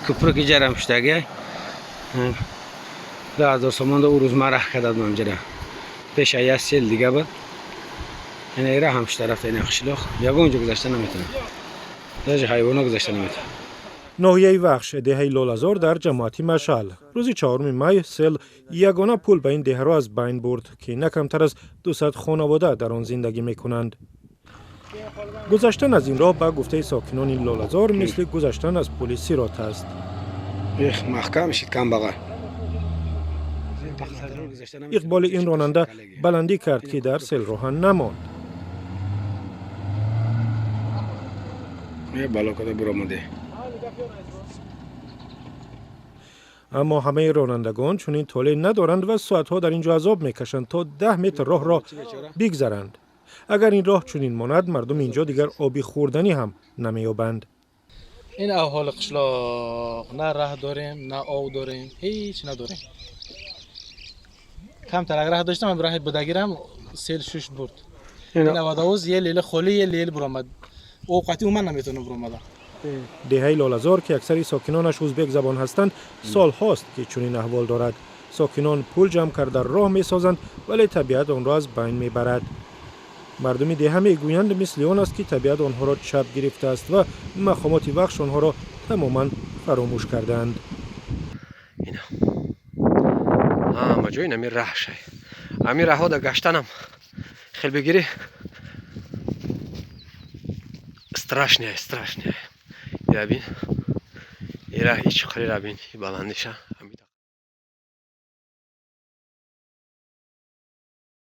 Купрук иҷарам шудаги. 2000 сомон да ӯ рӯз ман раҳ карда будам ҷара. Пеша як сел дига буд. Ина ира ҳам шуда рафта, ина қишлоқ. Ягон ҷо гузашта наметавонам. Даже ҳайвоно гузашта наметавонам. Ноҳияи Вахш, деҳаи Лолазор дар ҷамоати Машал. Рӯзи 4 май сел ягона пул ба ин деҳаро аз байн бурд, ки на камтар аз 200 хонавода дар он зиндагӣ мекунанд. Гузаштан аз ин роҳ, ба гуфтаи сокинони Лолазор, мисли гузаштан аз пули Сирот аст. Эх, маҳкам шид камбағал. Иқболи ин ронанда баландӣ кард, ки дар селроҳа намонд. Бало када буромаде. Аммо ҳамаи ронандагон чунин толеъ надоранд ва соатҳо дар ин ҷо азоб мекашанд, то 10 метр роҳро бигзаранд. Агар ин роҳ чунин монад, мардуми ин ҷо дигар оби хӯрданӣ ҳам намеёбанд. Ин аҳоли қишлоқ на раҳ дорем, на ов дорем, ҳеҷ надорем. Камтар раҳ доштам, раҳи будагирам сел шушт бурд. Ин авадавоз е леле холӣ, е лел буромад. Овқати уман наметавонам буромада. Деҳаи Лолазор, ки аксари сокинонаш узбек забон ҳастанд, солҳост, ки чунин аҳвол дорад. Сокинон пул ҷамъ карда роҳ месозанд, вале табиат онро аз байн мебарад. Мардуми деҳа мегӯянд, мисли он аст, ки табиат онҳоро чап гирифтааст ва мақомоти Вахш онҳоро тамоман фаромӯш кардаанд. Ҳама ҷой инами раҳ шай. Ҳамин раҳҳо да гаштанам хел бигирӣ, страшная, страшная. Ира бин, ира ичқарира бин, баландиша.